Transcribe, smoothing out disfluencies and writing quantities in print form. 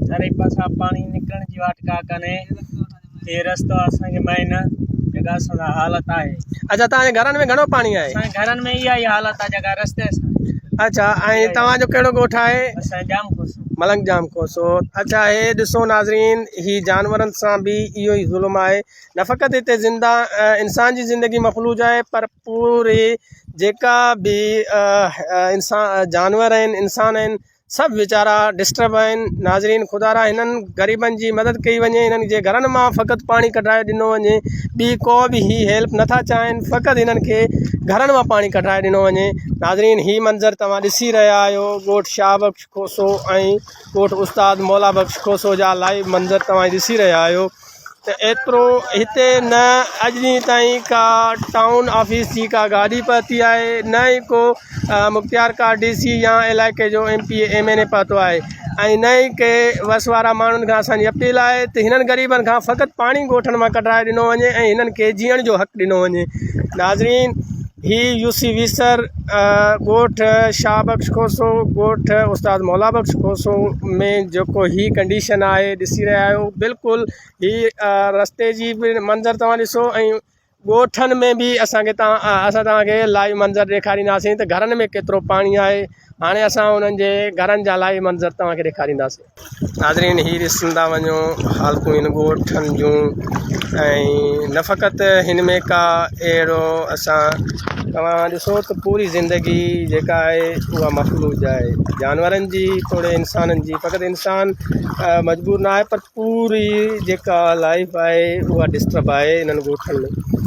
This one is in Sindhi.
چارئي پاسا پاڻي نڪرڻ جي واٽ ڪا ڪانهي. هي رستو اسان کي مين جيڪا اسان سان حالت آهي. اڇا توهان جي گهرن ۾ گهڻو پاڻي آهي؟ اسان جي گهرن ۾ اها ئي حالت آهي جيڪا رستي سان. اڇا ۽ توهان جو ڪهڙو ڳوٺ آهي؟ اسان ڄام کوسو. ملنگ ڄام کوسو. اڇا هي ڏسو ناظرين هي جانورن سان به اهو ئي ظلم آهي نه فقط هتي زنده انسان جي زندگي مفلوج آهي پر پوري جيڪا به انسان جانور آهن انسان آهن سڀ ويچارا ڊسٽرب آهن ناظرين خدارا هنن غريبن جي مدد ڪئي وڃي هنن جي گهرن مان فقط پاڻي ڪڍرائي ڏنو وڃي ٻي ڪو به هي هيلپ نٿا چاهين فقط هنن کي گهرن مان پاڻي ڪڍرائي ڏنو وڃي ناظرين هي منظر توهان ڏسي رهيا آهيو ڳوٺ شاهه بخش کوسو ۽ ڳوٺ استاد مولا بخش کوسو جا لائيو منظر توهان ڏسي رهيا آهيو ته ايترو هتي نه اڄ ڏينهن تائين ڪا ٽائون آفيس جي ڪا گاڏي پهتي آهي نه ئي ڪو مختيار ڪار ڊي سي يا علائقي جو M P A M N A پهتو آهي ۽ نه ئي ڪي وس وارا ماڻهن کان اسانجي اپيل آهي ته هنن غريبن کان فقط پاڻي ڳوٺن مان ڪڍرائي ڏنو وڃي ۽ هنن کي جيئڻ جو حق ڏنو وڃي ناظرين هي يو سي ويسر ڳوٺ شاهه بخش کوسو ڳوٺ استاد مولا بخش کوسو ۾ جيڪو هي ڪنڊيشن آهي ڏسي رهيا آهيو بلڪل هي رستي جي به منظر توهان ڏسو ۽ ڳوٺن ۾ به اسانکي توهان اسان توهانکي لائيو منظر ڏيکارينداسين ته گهرن ۾ ڪيترو پاڻي آهي هاڻي اسان انهن جي گهرن جا لائيو منظر توهانکي ڏيکارينداسين. ناظرين هي ڏسندا وڃو حالتون هن ڳوٺن جون ۽ نه فقط هن ۾ ڪا اهڙو اسان توهان ڏسو ته پوري زندگي جيڪا آهي اها مفلوج آهي جانورن جي توڙي انسانن جي فقط انسان مجبور نه آهي پر پوري جيڪا لائف آهي اها ڊسٽرب آهي انهن ڳوٺن ۾.